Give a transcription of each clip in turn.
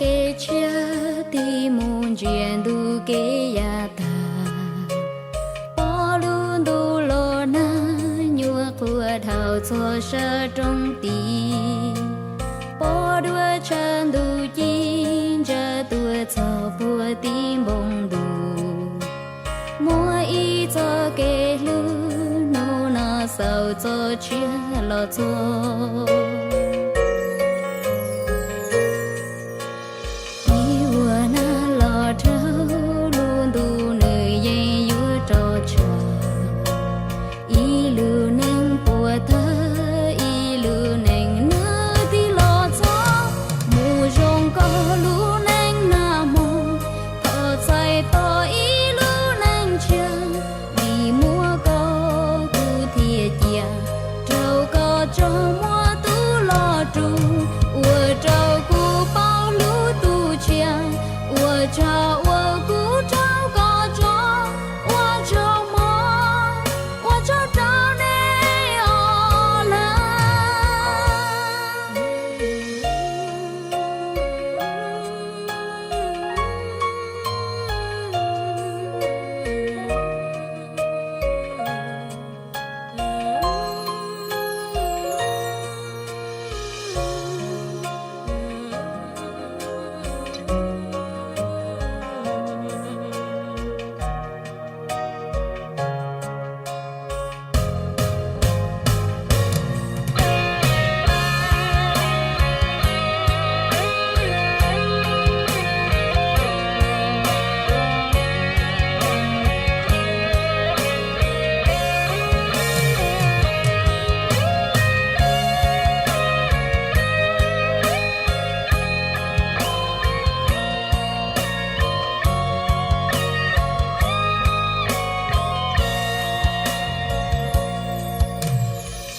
Kev tshiab tig mus ntsia ntu kev yav tag, pom lub ntuj los nag, nyuam qhuav dhau txog sab roob tid, pom dua tshav ntuj ci ntsa tuaj txog puag tim npoo ntuj. Muaj ib txoj kev hlub hnub no xaus txoj tsiab los txog. Ib vuag nag los dhau, lub ntuj nws yeej yuav rau tshav. Ib lub neej puas tawg, ib lub neej nws tig los txog. Mus zoo koj lub neej nag hmo, thov txais tos ib lub neej tshiab. Vim muaj koj kuv thiaj cia, rau koj tso muaj tus los rus, ua rau kuv paub hlub tus tshiab, ua tsaug uas kuv rau koj tso, ua tsaug mog, ua tsaug rau nej os lawm.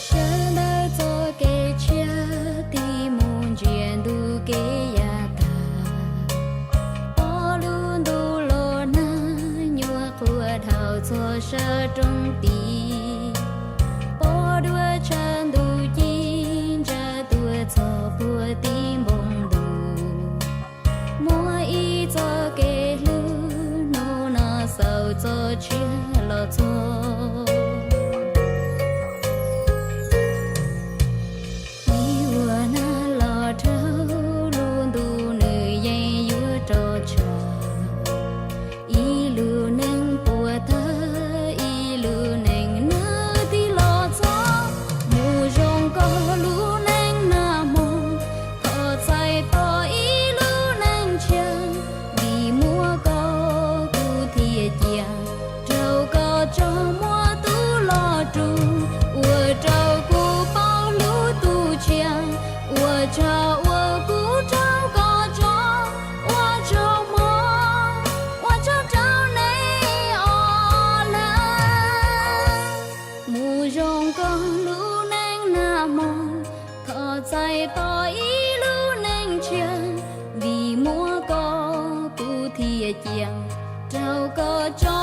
Sawv ntawm txoj kev tshiab tig mus ntsia ntu kev yav tag, pom lub ntuj los nag, nyuam qhuav dhau txog sab roob tid, pom dua tshav ntuj ci ntsa tuaj txog puag tim npoo ntuj. Muaj ib txoj kev hlub hnub no xaus txoj tsiab los txog. Ib vuag nag los dhau, lub ntuj nws yeej yuav rau tshav. Ib lub neej puas tawg, ib lub neej nws tig los txog. Mus zoo koj lub neej nag hmo, thov txais tos ib lub neej tshiab. Vim muaj koj kuv thiaj cia, rau koj tso muaj tus los rus, ua rau kuv paub hlub tus tshiab, ua tsaug uas kuv rau koj tso, ua tsaug mog, ua tsaug rau nej os lawm. Mus zoo koj lub neej nag hmo, thov txais tos ib lub neej tshiab. Vim muaj koj kuv thiaj cia, rau koj tso